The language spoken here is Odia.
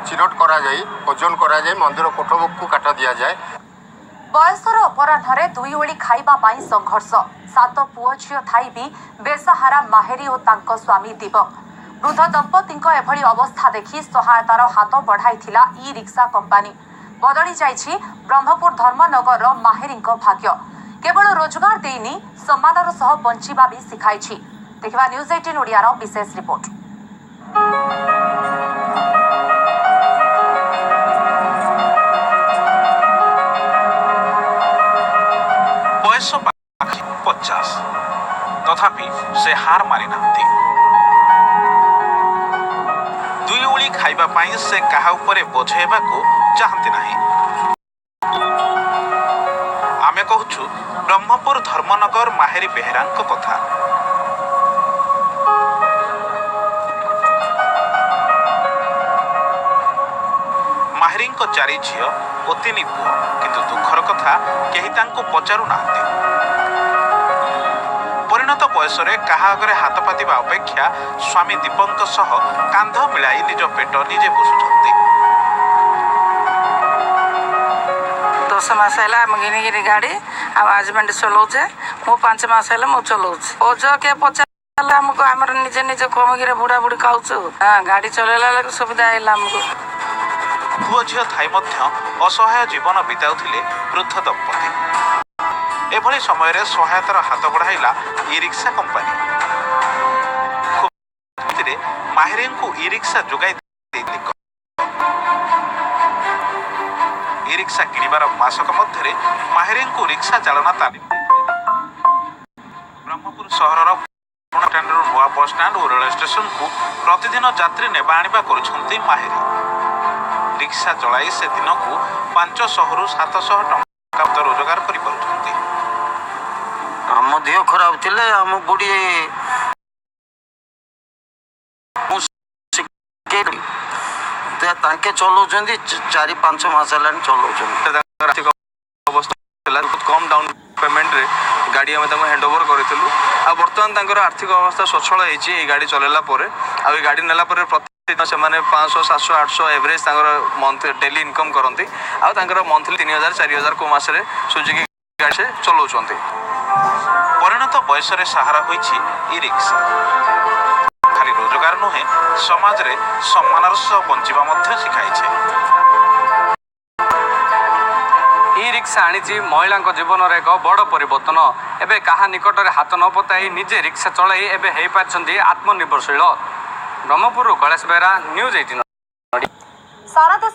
ଚିହ୍ନଟ କରାଯାଇ, ଓଜନ କରାଯାଇ ମନ୍ଦିର କୋଠବୁକକୁ କାଠ ଦିଆଯାଏ। ବୟସର ଅପରାହ୍ନରେ ଦୁଇ ଓଳି ଖାଇବା ପାଇଁ ସଂଘର୍ଷ। 7 ପୁଅ ଝିଅ ଥାଇ ବି ବେସାହାରା ମାହେରୀ ଓ ତାଙ୍କ ସ୍ୱାମୀ ଦୀପକ। ବୃଦ୍ଧ ଦମ୍ପତିଙ୍କ ଏଭଳି ଅବସ୍ଥା ଦେଖି ସହାୟତାର ହାତ ବଢ଼ାଇଥିଲା ଇ ରିକ୍ସା କମ୍ପାନୀ। ବଦଳି ଯାଇଛି ବ୍ରହ୍ମପୁର ଧର୍ମନଗରର ମାହେରୀଙ୍କ ଭାଗ୍ୟ। କେବଳ ରୋଜଗାର ଦେଇନି, ସମ୍ମାନର ସହ ବଞ୍ଚିବା ବି ଶିଖାଇଛି। ଦେଖିବା ନ୍ୟୁଜ୍ 18 ଓଡ଼ିଆର ବିଶେଷ ରିପୋର୍ଟ। ବୟସ 50, ତଥାପି ସେ ହାର ମାନିନାହାନ୍ତି। ଦୁଇ ଓଳି ଖାଇବା ପାଇଁ ସେ କାହା ଉପରେ ବୋଝ ହେବାକୁ ଚାହାନ୍ତି ନାହିଁ। ଆମେ କହୁଛୁ ବ୍ରହ୍ମପୁର ଧର୍ମନଗର ମାହେରୀ ବେହେରାଙ୍କ କଥା। ମାହେରୀଙ୍କ 4 ଝିଅ ଓ 3 ପୁଅ, କିନ୍ତୁ ଦୁଃଖର କଥା କେହି ତାଙ୍କୁ ପଚାରୁନାହାନ୍ତି। ପରିଣତ ବୟସରେ କାହା ଆଗରେ ହାତ ପାତିବା ଅପେକ୍ଷା ସ୍ୱାମୀ ଦୀପଙ୍କ ସହ କାନ୍ଧ ମିଳାଇ ନିଜ ପେଟ ନିଜେ ପୋଷୁଛନ୍ତି। 10 ମାସ ହେଲା ଆମେ ଘିନିକିରି ଗାଡ଼ି ଆଉ ହଜବେଣ୍ଡ ଚଲାଉଛେ। ମୁଁ 5 ମାସ ହେଲା ମୁଁ ଚଲାଉଛି। ବୋଝ କିଏ ପଚାରିଲେ ଆମକୁ, ଆମର ନିଜେ ନିଜେ କମିକିରି ବୁଢ଼ା ବୁଢ଼ୀ ଖାଉଛୁ। ହଁ, ଗାଡ଼ି ଚଲେଇଲା ବେଳକୁ ସୁବିଧା ହେଲା ଆମକୁ। ପୁଅ ଝିଅ ଥାଇ ମଧ୍ୟ ଅସହାୟ ଜୀବନ ବିତାଉଥିଲେ ବୃଦ୍ଧ ଦମ୍ପତି। ଏଭଳି ସମୟରେ ସହାୟତାର ହାତ ବଢ଼ାଇଲା ଇ ରିକ୍ସା କମ୍ପାନୀ। ଖୁବ୍ ମାହେରୀଙ୍କୁ ଇ ରିକ୍ସା ଯୋଗାଇ ଦେଇଥିଲେ। ଇ ରିକ୍ସା କିଣିବାର ମାସକ ମଧ୍ୟରେ ମାହେରୀଙ୍କୁ ରିକ୍ସା ଚାଳନା ତାଲିମ ଦେଇଥିଲେ। ବ୍ରହ୍ମପୁର ସହରର ଷ୍ଟାଣ୍ଡରୁ ନୂଆ ବସଷ୍ଟାଣ୍ଡ ଓ ରେଳ ଷ୍ଟେସନକୁ ପ୍ରତିଦିନ ଯାତ୍ରୀ ନେବା ଆଣିବା କରୁଛନ୍ତି ମାହେରୀ। ରିକ୍ସା ଚଳାଇ ସେ ଦିନକୁ 500ରୁ 700 ଟଙ୍କା ରୋଜଗାର କରିପାରୁଛନ୍ତି। ଆମ ଦେହ ଖରାପ ଥିଲେ ଆମ ବୁଢ଼ୀ ତାଙ୍କେ ଚଲାଉଛନ୍ତି। 4-5 ମାସ ହେଲାଣି ଚଲାଉଛନ୍ତି। ଆର୍ଥିକ ଅବସ୍ଥା ଥିଲା ବହୁତ କମ୍ ଡାଉନ୍ ପେମେଣ୍ଟରେ ଗାଡ଼ି ଆମେ ତାଙ୍କୁ ହ୍ୟାଣ୍ଡ ଓଭର କରିଥିଲୁ। ଆଉ ବର୍ତ୍ତମାନ ତାଙ୍କର ଆର୍ଥିକ ଅବସ୍ଥା ସ୍ୱଚ୍ଛଳ ହେଇଛି ଏଇ ଗାଡ଼ି ଚଲେଇଲା ପରେ। ଆଉ ଏଇ ଗାଡ଼ି ନେଲା ପରେ ପ୍ରତିଦିନ ସେମାନେ 500, 700, 800 ଏଭରେଜ ତାଙ୍କର ମନ୍ଥ ଡେଲି ଇନକମ୍ କରନ୍ତି। ଆଉ ତାଙ୍କର ମନ୍ଥଲି 3000, 4000 କେଉଁ ମାସରେ ସୁଜୁକି ଗାଡ଼ି ସେ ଚଲାଉଛନ୍ତି। ପରିଣତ ବୟସରେ ସାହାରା ହୋଇଛି ଇ ରିକ୍ସା। ଖାଲି ରୋଜଗାର ନୁହେଁ, ସମାଜରେ ସମ୍ମାନର ସହ ବଞ୍ଚିବା ମଧ୍ୟ ଶିଖାଇଛି। ଇ ରିକ୍ସା ଆଣିଛି ମହିଳାଙ୍କ ଜୀବନରେ ଏକ ବଡ଼ ପରିବର୍ତ୍ତନ। ଏବେ କାହା ନିକଟରେ ହାତ ନ ପତାଇ ନିଜେ ରିକ୍ସା ଚଳାଇ ଏବେ ହେଇପାରିଛନ୍ତି ଆତ୍ମନିର୍ଭରଶୀଳ। ବ୍ରହ୍ମପୁରରୁ କୈଳାସ ବେହେରା, ନ୍ୟୁଜ୍ 18। ସାରା ଦେଶ